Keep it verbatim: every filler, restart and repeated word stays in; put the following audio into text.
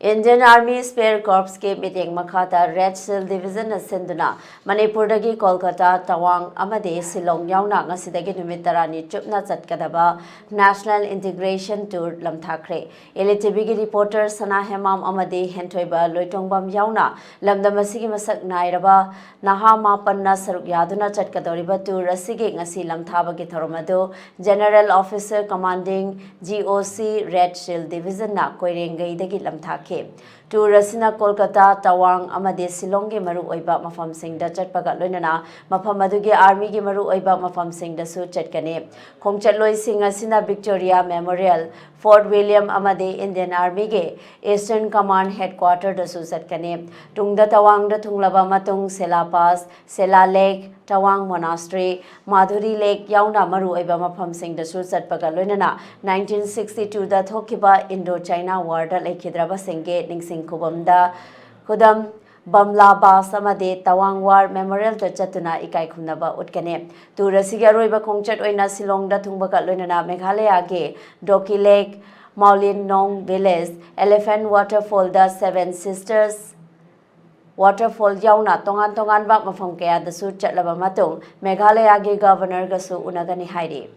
Indian Army Spear Corpsꯀꯤ ꯃꯤꯠꯌꯦꯡ ꯃꯈꯥꯗ Red Shield Divisionꯅ ꯁꯤꯟꯗꯨꯅ ꯃꯅꯤꯄꯨꯔꯗꯒꯤ ꯀꯣꯜꯀꯇꯥ, ꯇꯋꯥꯡ ꯑꯃꯗꯤ ꯁꯤꯂꯣꯡ ꯌꯥꯎꯅ ꯉꯁꯤꯗꯒꯤ ꯅꯨꯃꯤꯠ ꯇꯔꯥꯅꯤ ꯆꯨꯞꯅ ꯆꯠꯀꯗꯕ National Integration Tour ꯂꯝꯊꯥꯈ꯭ꯔꯦ꯫ ꯏꯂꯤꯇꯤꯚꯤꯒꯤ reporter ꯁꯅꯥ ꯍꯦꯃꯥꯝ ꯑꯃꯗꯤ ꯍꯦꯟꯊꯣꯏꯕ ꯂꯣꯏꯇꯣꯡꯕꯝ ꯌꯥꯎꯅ ꯂꯝꯗꯝ ꯑꯁꯤꯒꯤ ꯃꯁꯛ ꯅꯥꯏꯔꯕ ꯅꯍꯥ ꯃꯥꯄꯟꯅ ꯁꯔꯨꯛ ꯌꯥꯗꯨꯅ ꯆꯠꯀꯗꯧꯔꯤꯕ tour ꯑꯁꯤꯒꯤ ꯉꯁꯤ ꯂꯝꯊꯥꯕꯒꯤ ꯊꯧꯔꯝ ꯑꯗꯨ General Officer Commanding G O C Red Shield Divisionꯅ ꯀꯣꯏꯔꯦꯡꯒꯩꯗꯒꯤ ꯂꯝꯊꯥꯈꯤ꯫ Tour ꯑꯁꯤꯅ ꯀꯣꯜꯀꯇꯥ, ꯇꯋꯥꯡ ꯑꯃꯗꯤ ꯁꯤꯂꯣꯡꯒꯤ ꯃꯔꯨꯑꯣꯏꯕ ꯃꯐꯝꯁꯤꯡꯗ ꯆꯠꯄꯒ ꯂꯣꯏꯅꯅ ꯃꯐꯝ ꯑꯗꯨꯒꯤ Armyꯒꯤ ꯃꯔꯨꯑꯣꯏꯕ ꯃꯐꯝꯁꯤꯡꯗꯁꯨ ꯆꯠꯀꯅꯤ꯫ ꯈꯣꯡꯆꯠꯂꯣꯏꯁꯤꯡ ꯑꯁꯤꯅ Victoria Memorial, Fort William ꯑꯃꯗꯤ Indian Armyꯒꯤ Eastern Command Headquarterꯗꯁꯨ ꯆꯠꯀꯅꯤ꯫ ꯇꯨꯡꯗ ꯇꯋꯥꯡꯗ ꯊꯨꯡꯂꯕ ꯃꯇꯨꯡ ꯁꯦꯂꯥ Pass, ꯁꯦꯂꯥ Lake, Tawang Monastery, ꯃꯥꯙꯨꯔꯤ Lake ꯌꯥꯎꯅ ꯃꯔꯨꯑꯣꯏꯕ ꯃꯐꯝꯁꯤꯡꯗꯁꯨ ꯆꯠꯄꯒ ꯂꯣꯏꯅꯅ nineteen sixty twoꯗ ꯊꯣꯛꯈꯤꯕ Indo-China Warꯗ ꯂꯩꯈꯤꯗ꯭ꯔꯕꯁꯤꯡꯒꯤ ꯅꯤꯡꯁꯤꯡ ꯈꯨꯕꯝꯗ ꯈꯨꯗꯝ ꯕꯝꯂꯥ Pass ꯑꯃꯗꯤ ꯇꯋꯥꯡ War Memorialꯗ ꯆꯠꯇꯨꯅ ꯏꯀꯥꯏ ꯈꯨꯝꯅꯕ ꯎꯠꯀꯅꯤ꯫ Tour ꯑꯁꯤꯒꯤ ꯑꯔꯣꯏꯕ ꯈꯣꯡꯆꯠ ꯑꯣꯏꯅ ꯁꯤꯂꯣꯡꯗ ꯊꯨꯡꯕꯒ ꯂꯣꯏꯅꯅ ꯃꯦꯘꯥꯂꯌꯥꯒꯤ ꯗꯣꯀꯤ Lake, Mawlynnong Village, Elephant Waterfallꯗ Seven Sisters Waterfall ꯌꯥꯎꯅ ꯇꯣꯉꯥꯟ ꯇꯣꯉꯥꯟꯕ ꯃꯐꯝ ꯀꯌꯥꯗꯁꯨ ꯆꯠꯂꯕ ꯃꯇꯨꯡ ꯃꯦꯘꯥꯂꯌꯥꯒꯤ Governorꯒꯁꯨ ꯎꯅꯒꯅꯤ ꯍꯥꯏꯔꯤ꯫